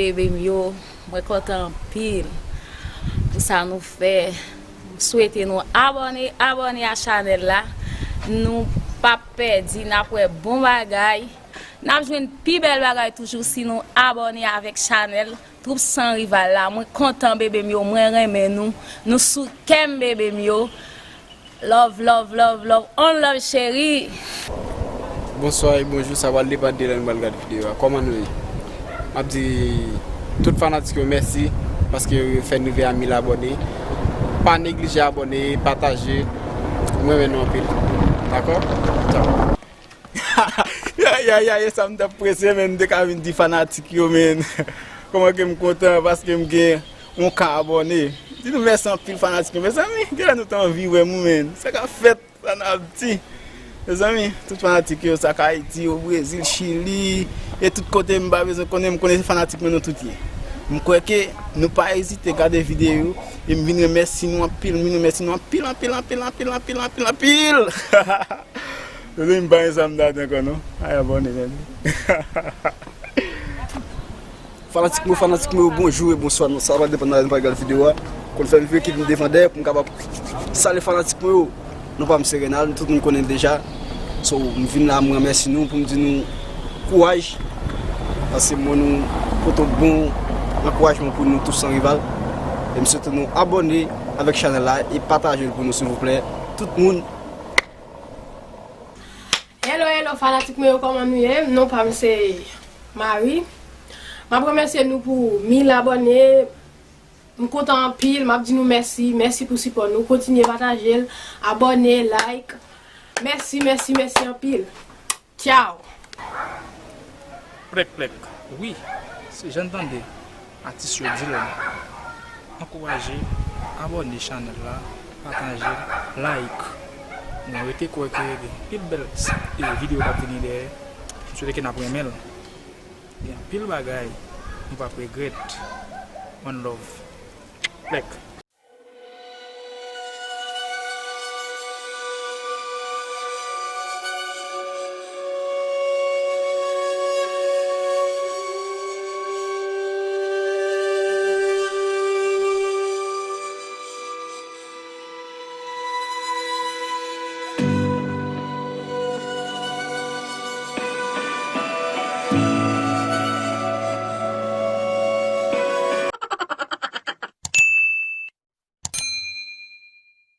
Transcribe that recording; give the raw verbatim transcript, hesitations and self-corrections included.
Bebe m yo, mwen kontan anpil pou sa nou fè. M swete nou abòne, abòne a chanèl la. Nou p ap pèdi, n ap wè bon bagay. N ap jwenn pi bèl bagay toujou si nou abòne avèk chanèl Twoup San Rival la. Mwen kontan bebe m yo, mwen renmen nou. Nou sou kè m bebe m yo. Love, love, love, love, on love cheri. Bonswa e bonjou, sa pral depann de lè nou pral gade videyo a. Kòman nou ye? M ap di tout fanatik yo mèsi paske yo fè n rive a mil abòne. Pa neglije abòne, pataje. Mwen renmen nou anpil. Dakò? Tchaw. Ya ya ya, e sa m t ap prese, men m te ka vin di fanatik yo, men kòman ke m kontan paske m gen yon ka abòne. Di nou mèsi anpil fanatik yo, mezanmi, genlè nou t anvi wè m wi, men sa ka fèt, sa n ap di. Mezanmi, tout fanatik yo, sa k Ayiti, o Brezil, Chili, e tout kote m pa bezwen konnen, m konnen se fanatik mwen nou tout ye. M kwè ke nou pa ezite gade videyo, e m vin remèsi nou anpil, m vin remèsi nou anpil, anpil, anpil, anpil, anpil, anpil, anpil. Mezanmi, m pa gen sa m ta di ankò non. Ay abòne men. Fanatik mwen, fanatik mwen yo, bonjou e bonswa. Sa va depann nan lè nou pral gade videyo a. Konn fè m vire kit m devan dèyè pou m kapab salye fanatik mwen yo. Non pa m se Renald, tout moun konnen deja. So, m vin la, m remèsi nou pou m di nou kouraj. Paske m wè nou pote bon ankourajman pou nou Twoup San Rival. E m swete nou abòne avèk chanèl la e pataje l pou nou silvouplè. Tout moun. Hello hello fanatik mwen yo, kòman nou ye? Non pa m se Marie. M ap remèsye nou pou mil abòne. M kontan anpil, m ap di nou mèsi, mèsi pou sipò nou. Kontinye pataje l, abòne, like. Mèsi, mèsi, mèsi anpil. Tchaw. Plèk plèk, wi, se jan n tande atis yo di l la. Ankouraje, abòne chanèl la, pataje, like. Mwen rete kwè ke gen pil bèl videyo k ap vini dèyè. M swete ke n ap renmen l. Gen anpil bagay nou p ap regrèt. One love. Plèk.